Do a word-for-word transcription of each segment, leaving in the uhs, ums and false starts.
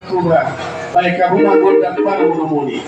Kubra, baik kamu mah gondang baru nomuni.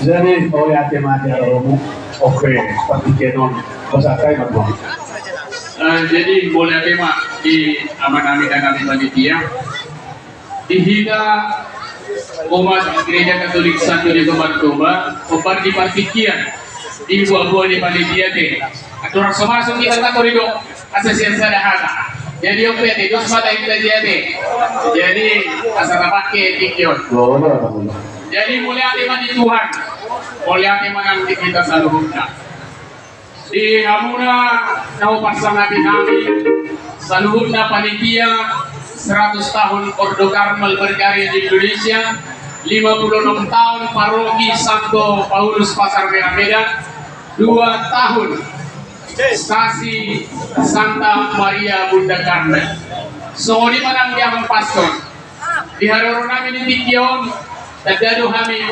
Jadi, mauliate ma di harorom. Oke, partingkian on. Pasahat hami ma tu hamu. Eh, jadi, mauliate ma di amanami, inanami panitia. Di hita umat Gereja Katolik Santo Diego Manitoba, hombar di partingkian, di boaboa ni panitia ate. Andorang so masuk hita, tahe do asa sian sada hata. Jadi, on pe ate, dos ma tahe hita ate. Jadi, asa tapake tingki on. Jadi, mauliate ma di Tuhan. Mauliate ma nang di hita saluhutna. Di hamuna na hupasangapi hami, saluhutna panitia seratus tahun Ordo Karmel berkarya di Indonesia, lima puluh enam tahun Paroki Santo Paulus Pasar Merah Medan, dua tahun Stasi Santa Maria Bunda Karmel. Songon i ma nang di amang pastor. Di haroronami di tingki on, tanda do hami